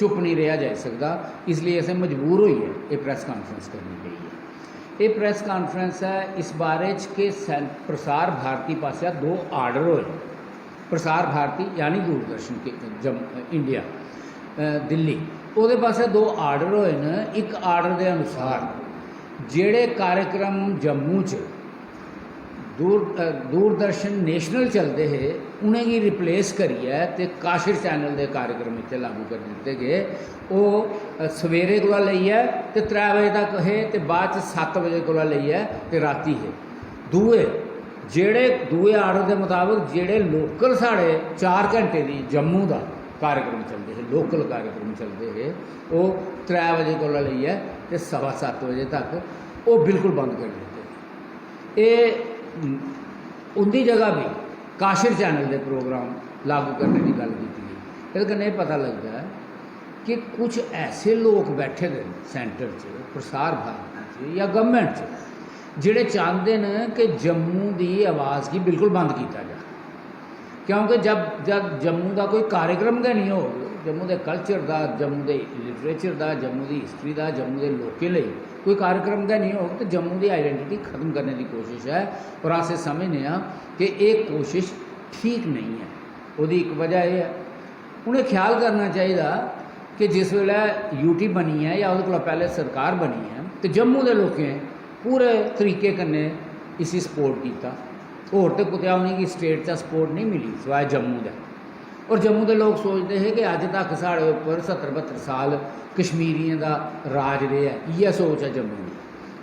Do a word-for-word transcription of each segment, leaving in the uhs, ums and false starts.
चुप नहीं रेहा जाई सकदा, इसलेई असें मजबूर होइयै एह् प्रैस कांफ्रैंस करनी पेई ऐ। एह् प्रैस कांफ्रैंस ऐ इस बारे च कि सैं-, प्रसार भारती पासेआ दो आर्डर होए। प्रसार भारती यानी दूरदर्शन के-, जम-, इंडिया, अ, दिल्ली, ओह्दे पासेआ दो आर्डर होए न। इक आर्डर दे अनुसार जेह्ड़े कार्यक्रम जम्मू च दूर-, अ, दूरदर्शन नेशनल चलदे हे, उ'नेंगी रिप्लेस करियै ते काशिर चैनल दे कार्यक्रम इत्थै लागू करी दित्ते गे। ओह्, अ, सवेरे कोला लेइयै ते त्रै बजे तक हे ते बाद च सत्त बजे कोला लेइयै ते रातीं हे। दूए, जेह्ड़े दूए आर्डर दे मताबक जेह्ड़े लोकल साढ़े चार घैंटे दी जम्मू दा कार्यक्रम चलदे हे, लोकल कार्यक्रम चलदे हे, ओह् त्रै बजे कोला लेइयै ते सवा सत्त बजे तक ओह् बिल्कुल बंद करी दित्ते। एह् उं'दी जगह बी काशिर चैनल दे प्रोग्राम लागू करने दी गल्ल कीती गेई। एह्दे कन्नै एह् पता लगदा ऐ कि कुछ ऐसे लोक बैठे दे न सैंटर च, प्रसार भारती च जां गवर्नमेंट च, जेह्ड़े चांह्दे न कि जम्मू दी आवाज़ गी बिल्कुल बंद कीता जा। क्योंकि जब, जब जम्मू दा कोई कार्यक्रम गै निं होग, जम्मू दे कल्चर दा, जम्मू दे लिटरेचर दा, जम्मू दी हिस्ट्री दा, जम्मू दे लोकें लेई कोई कार्यक्रम गै निं होग, ते जम्मू दी आइडेंटिटी खत्म करने दी कोशश ऐ। और अस एह् समझने आं कि एह् कोशश ठीक नेईं ऐ। ओह्दी इक वजह एह् ऐ, उ'नें ख्याल करना चाहिदा कि जिस बेल्लै यूटी बनी ऐ जां ओह्दे कोला पैह्लें सरकार बनी ऐ, ते जम्मू दे लोकें पूरे तरीके कन्नै इसी सपोर्ट कीता। होर ते कुतै उ'नेंगी स्टेट चा सपोर्ट नेईं मिली, सिवाए जम्मू दे। और जम्मू दे लोक सोचदे हे कि अज्ज तक साढ़े उप्पर सत्तर बह्त्तर साल कश्मीरियें दा राज रेहा ऐ, इ'यै सोच ऐ जम्मू दी।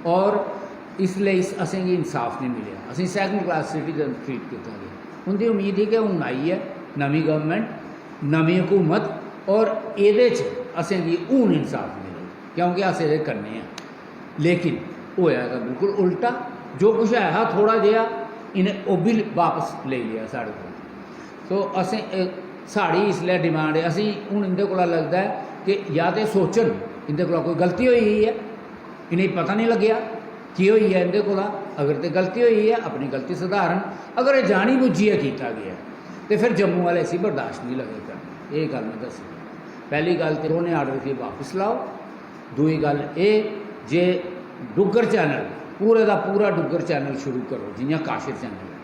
और इसलेई असेंगी इंसाफ नेईं मिलेआ, असेंगी सैकंड क्लास सिटीजन ट्रीट कीता गेआ। उं'दी उम्मीद ही कि हून आई ऐ नमीं गवर्नमेंट, नमीं हुकूमत, और एह्दे च असेंगी हून इंसाफ मिलग, क्योंकि अस एह्दे कन्नै आं। लेकिन होआ तां बिल्कुल उल्टा, जो कुछ है हा थोह्ड़ा जेहा, इ'नें ओह् बी बापस लेई लेआ साढ़े कोला। तो असें, एह्, साढ़ी इसलै डिमांड ऐ, असेंगी हून इं'दे कोला लगदा ऐ कि जां ते सोचन, इं'दे कोला कोई गलती होई गेई ऐ, इ'नेंगी पता निं लग्गेआ केह् होई गेआ इं'दे कोला। अगर ते गलती होई गेई ऐ, अपनी गलती सधारन। अगर एह् जानी बुज्झियै कीता गेआ, ते फिर जम्मू आह्ले इसी बर्दाश्त निं लगे करन। एह् गल्ल में दस्सी। पैह्ली गल्ल ते उ'नें आर्डर गी बापस लाओ। दूई गल्ल एह् जे डुग्गर चैनल, पूरे दा पूरा डुग्गर चैनल शुरू करो, जि'यां काशिर चैनल ऐ।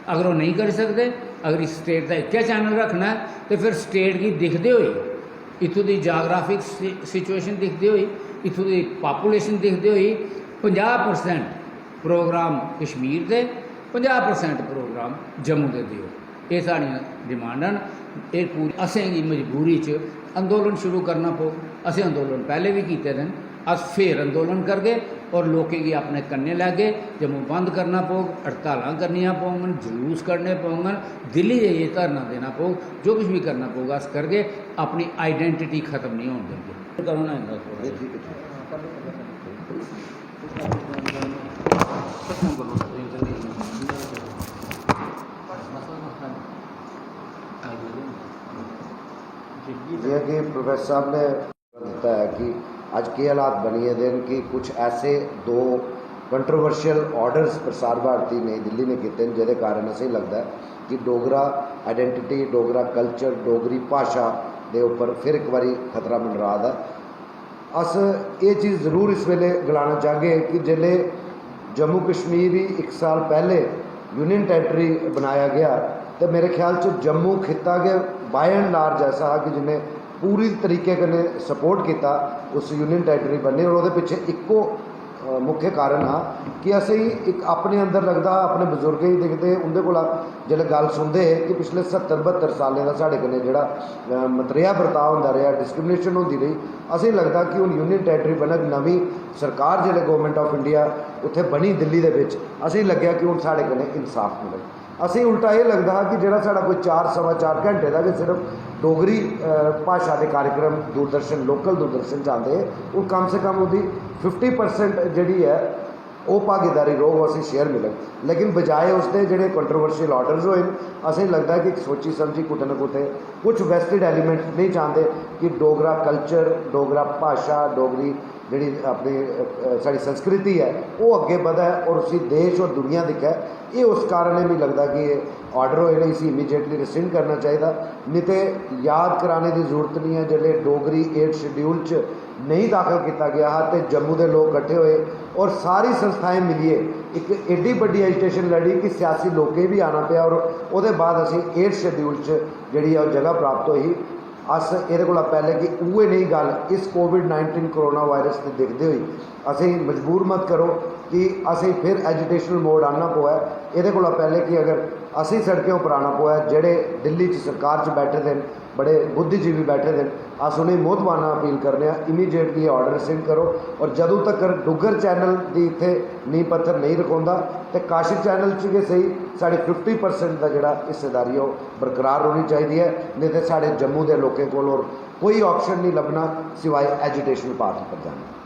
अगर ओह् नेईं करी सकदे, अगर इस स्टेट दा इक्कै चैनल रक्खना ऐ, ते फिर स्टेट गी दिखदे होई, इत्थूं दी जाग्राफिक सि-, सिचुएशन दिखदे होई, इत्थूं दी पापुलेशन दिखदे होई, पंजाह् परसेंट प्रोग्राम कश्मीर दे, पंजाह् परसेंट प्रोग्राम जम्मू दे देओ। एह् साढ़ियां डिमांडां न। एह् पूरी असेंगी मजबूरी च अंदोलन शुरू करना पौग। असें अंदोलन पैह्लें बी कीते दे न, अस फिर अंदोलन करगे और लोकें गी अपने कन्नै लैगे। जम्मू बंद करना पौग, हड़तालां करनियां पौङन, जलूस कड्ढने पौङन, दिल्ली जाइयै धरना देना पौग, जो कुछ बी करना पौग अस करगे। अपनी आइडेंटिटी खत्म निं होन देगे। जि'यां कि प्रोफेसर साहब ने दित्ता ऐ कि अज्ज केह् हालात बनी गेदे न कि कुछ ऐसे दो कंट्रोवर्शियल आर्डर्स प्रसार भारती नई दिल्ली ने कीते न, जेह्दे कारण असेंगी लगदा ऐ कि डोगरा आइडेंटिटी, डोगरा कल्चर, डोगरी भाशा दे उप्पर फिर इक बारी खतरा मंडरा दा ऐ। अस एह् चीज जरूर इस बेल्लै गलाना चाह्गे कि जेल्लै जम्मू कश्मीर गी इक साल पैह्ले यूनियन टैरेटरी बनाया गेआ, ते मेरे ख्याल च जम्मू खित्ता गै by and large ऐसा हा कि जिन्नै पूरी तरीके कन्नै सपोर्ट कीता उस यूनियन टैरेटरी बनने। और ओह्दे पिच्छे इक्को मुख्य कारण हा कि असेंगी इक अपने अंदर लगदा हा, अपने बजुर्गें गी दिखदे, उं'दे कोला जेल्लै गल्ल सुनदे हे कि पिछले सत्तर बह्त्तर सालें दा साढ़े कन्नै जेह्ड़ा मतरेआ बर्ताव होंदा रेहा, डिस्क्रिमिनेशन होंदी रेही, असेंगी लगदा कि हून यूनियन टैरेटरी बनग, नमीं सरकार जेल्लै गौरमैंट ऑफ इंडिया उत्थै बनी दिल्ली दे बिच, असेंगी लग्गेआ कि हून साढ़े कन्नै इंसाफ मिलग। असेंगी उल्टा एह् लगदा हा कि जेह्ड़ा साढ़ा कोई चार सवा चार घैंटे दा गै सिर्फ डोगरी भाशा दे कार्यक्रम दूरदर्शन, लोकल दूरदर्शन च आंदे हे, हून कम से कम ओह्दी फिफ्टी परसेंट जेह्ड़ी ऐ ओह् भागीदारी रौह्ग, असेंगी शेयर मिलग। लेकिन बजाए उसदे जेह्ड़े कंट्रोवर्शियल आर्डर्स होए न, असेंगी लगदा ऐ कि सोची समझी कुतै ना कुतै कुछ वेस्टेड एलिमेंट नेईं चांह्दे कि डोगरा कल्चर, डोगरा भाशा, डोगरी जेह्ड़ी अपनी अ, अ, साढ़ी संस्कृति ऐ, ओह् अग्गें बधै और उसी देश और दुनिया दिक्खै। एह् उस कारण एह् मिगी लगदा कि एह् आर्डर होए न, इसी इमीडिएटली रिसिंड करना चाहिदा। नेईं ते याद कराने दी जरूरत निं ऐ, जेल्लै डोगरी एट शेड्यूल च नेईं दाखल कीता गेआ हा ते जम्मू दे लोक कट्ठे होए और सारी संस्थाएं मिलियै इक एड्डी बड्डी एजिटेशन लड़ी कि सियासी लोकें गी बी आना पेआ और ओह्दे बाद असें एट शेड्यूल च जेह्ड़ी ऐ ओह् जगह प्राप्त होई ही। अस एह्दे कोला पैह्लें कि उ'ऐ नेही गल्ल इस कोविड नाइनटीन कोरोना वायरस गी दिखदे होई असेंगी मजबूर मत करो कि असेंगी फिर एजिटेशनल मोड आह्नना पवै। एह्दे कोला पैह्लें कि अगर असेंगी सड़कें उप्पर आना पवै, जेह्ड़े दिल्ली च सरकार च बैठे दे न, बड़े बुद्धिजीवी बैठे दे न, अस उ'नेंगी मोहतबाना अपील करने आं, इमीडिएटली आर्डर रिसिंड करो। और जदूं तक्कर डुग्गर चैनल दी इत्थै नींह पत्थर नेईं रखोंदा ते काशिफ चैनल च गै सेही, साढ़ी फिफ्टी परसेंट दा जेह्ड़ा हिस्सेदारी ऐ ओह् बरकरार रौह्नी चाहिदी ऐ, नेईं ते साढ़े जम्मू दे लोकें कोल होर कोई ऑप्शन निं लब्भना सिवाए एजिटेशन पाथ उप्पर जाने दा।